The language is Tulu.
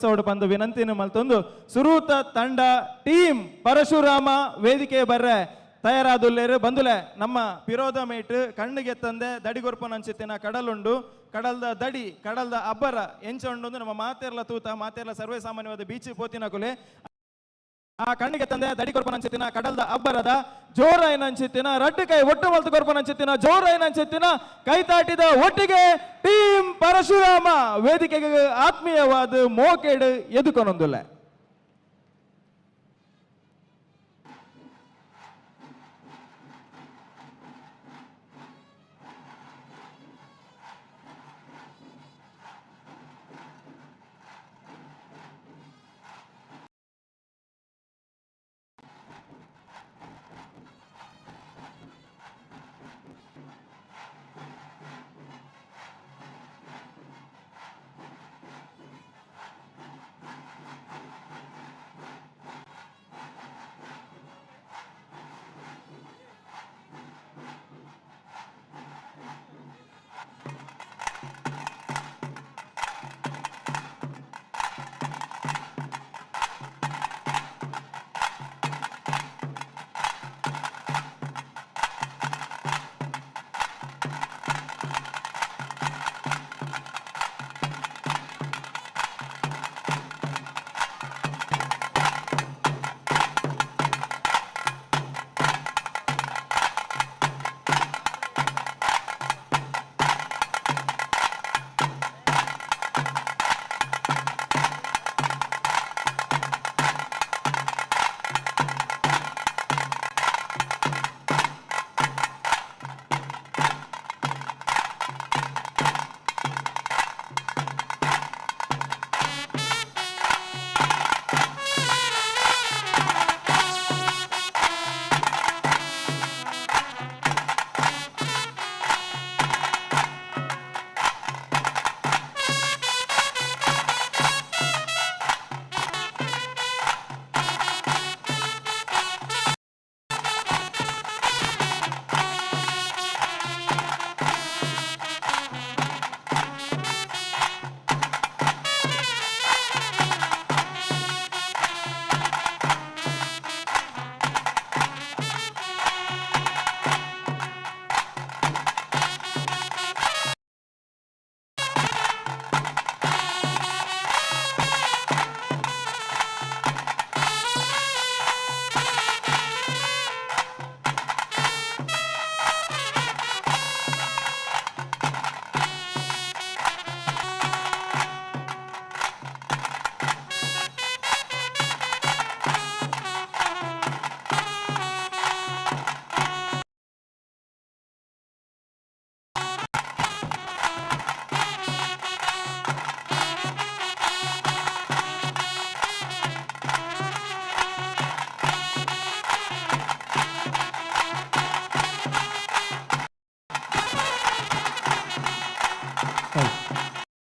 ಪಂದ್ ವಿನಂತಿನ ಮಲ್ತೊಂದು, ಸುರೂತ ತಂಡ ಟೀಮ್ ಪರಶುರಾಮ ವೇದಿಕೆ ಬರ್ರೆ ತಯಾರಾದುಲ್ಲೇರು. ಬಂದುಲೆ, ನಮ್ಮ ಪಿರೋಧ ಮೇಟ್ ಕಣ್ಣಿಗೆತ್ತಂದೆ ದಡಿಗೊರ್ಪನಂಚಿತ್ತಿನ ಕಡಲುಂಡು. ಕಡಲ್ದ ದಡಿ, ಕಡಲ್ದ ಅಬ್ಬರ ಎಂಚ ಉಂಡು, ನಮ್ಮ ಮಾತೆರ್ಲ ತೂತ. ಮಾತೆರ್ಲ ಸರ್ವೇ ಸಾಮಾನ್ಯವಾದ ಬೀಚ್ ಪೋತಿನಕುಲೆ. ಆ ಕಣ್ಣಿಗೆ ತಂದೆ ದಡಿ ಕೊರ್ಪನಂಚಿತ್ತಿನ ಕಡಲ್ದ ಅಬ್ಬರದ ಜೋರಾಯಿನಂಚಿತ್ತಿನ ರಡ್ಡು ಕೈ ಒಟ್ಟು ಮಲ್ತು ಕೊರ್ಪನಂಚಿತ್ತಿನ ಜೋರಾಯಿನಂಚಿತ್ತಿನ ಕೈತಾಟಿದ ಒಟ್ಟಿಗೆ ಟೀಮ್ ಪರಶುರಾಮ ವೇದಿಕೆಗೆ ಆತ್ಮೀಯವಾದ ಮೋಕೆಡ್ ಎದುಕೊನೊಂದುಲ್ಲೆ.